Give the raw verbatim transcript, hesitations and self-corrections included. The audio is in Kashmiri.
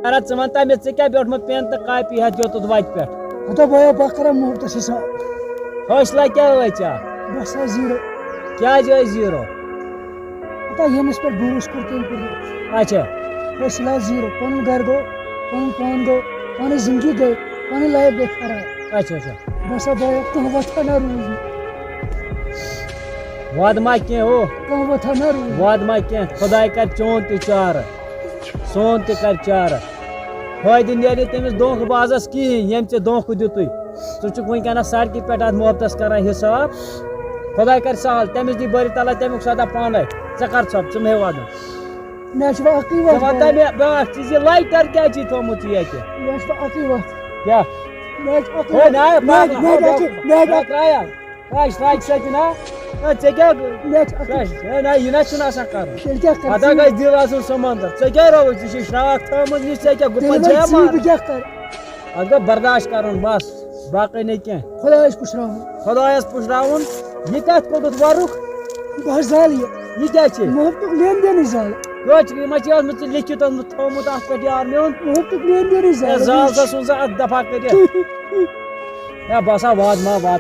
یارا، ژٕ وَن تہٕ مےٚ، ژٕ کیٛاہ بیوٗٹھمُت پٮ۪ن تہٕ کاپی ہٮ۪تھ دیُتُتھ وَتہِ پٮ۪ٹھ؟ ہتا بھیا، بہٕ کرا محبتس حساب۔ حوصلہ کیٛاہ ٲسۍ ژےٚ؟ بہٕ ہسا زیٖرو۔ کیٛازِ ٲسۍ زیٖرو؟ ہتا ییٚمِس پٮ۪ٹھ بھروسہٕ کوٚر، تٔمۍ کوٚر نہٕ۔ اچھا۔ حوصلہ زیٖرو۔ پنُن گرٕ گوٚو، پنُن پان گوٚو، پنٕنۍ زندگی گٔے، پنٕنۍ life گٔے خراب۔ اچھا، اچھا۔ بہٕ ہسا بہٕ کانٛہہ وۄتھا نہ روٗز نہٕ۔ وعدٕ ما کینٛہہ ہو؟ کانٛہہ وۄتھا نہ روٗز۔ وعدٕ ما کینٛہہ، خۄداے کرِ چون تہِ چارٕ، سون تہِ کرِ چارٕ۔ فٲیدٕ نیرِ نہٕ تٔمِس دھوکہٕ بازس کِہیٖنۍ، ییٚمۍ ژےٚ دھوکہٕ دیُتُے۔ ژٕ چھُکھ وٕنکیٚنس سڑکہِ پٮ۪ٹھ اتھ محبتس کران حساب۔ خۄداے کرِ سہل، تٔمِس دی بٔرِتھ اللہ تمیُک سزا پانے۔ ژےٚ کر ژھۄپ، ژٕ مہ ہے وَدُن۔ مےٚ چھُ وۄنۍ اَکٕے ژےٚ وَتھ وَن تہٕ بَرٕنۍ۔ مےٚ بیٛاکھ چیٖز، یہِ lighter کیٛازِ چھِ تھٲومٕژ یہِ اَتہِ؟ مےٚ چھُ وۄنۍ اَکٕے وَتھ۔ کیٛاہ؟ مےٚ چھُ اَکٕے ہے، وَتھ۔ نہ، مےٚ، مےٚ، مےٚ، مےٚ، مےٚ، مےٚ ترٛایہ۔ کیٛاہ چھِ ترٛایہِ سۭتۍ نا؟ ہے، ژےٚ کیٛاہ؟ مےٚ چھُ اَکٕے۔ کیٛاہ چھِ؟ ہے، نہ، یہِ نہ چھُنہٕ آسان کَرُن۔ تیٚلہِ کیٛاہ کَرٕ؟ اَدا گژھِ دِل آسُن سَمندر۔ ژےٚ کیٛاہ رووُے؟ ژےٚ چھے شرٛاکھ تھٲومٕژ، یہِ ژےٚ کیٛاہ گُپَن تیٚلہِ چھےٚ وۄنۍ ژٕ مارُن؟ بہٕ کیٛاہ کَرٕ؟ اَتھ گوٚو برداش کَرُن، بَس، باقٕے نہٕ کینٛہہ۔ خۄدایَس پُشراوُن۔ خۄدایَس پُشراوُن۔ یہِ کَتھ کوٚڈُتھ وَرُکھ؟ بہٕ حظ زالہٕ یہِ۔ یہِ کیٛاہ چھِ؟ محبتُک لین دینٕے زالہٕ۔ کٔژ چھِ؟ یہِ ما چھِ ٲسمٕژ ژےٚ لیکھِتھ اوسمُت، تھوٚومُت اَتھ پٮ۪ٹھ یار میون؟ محبتُک لین دینٕے ہے، زالہٕ۔ زال سا سوٗز ژٕ اَتھ دَفا کٔرِتھ۔ ہے، بہٕ ہسا واتہٕ ما واتہٕ۔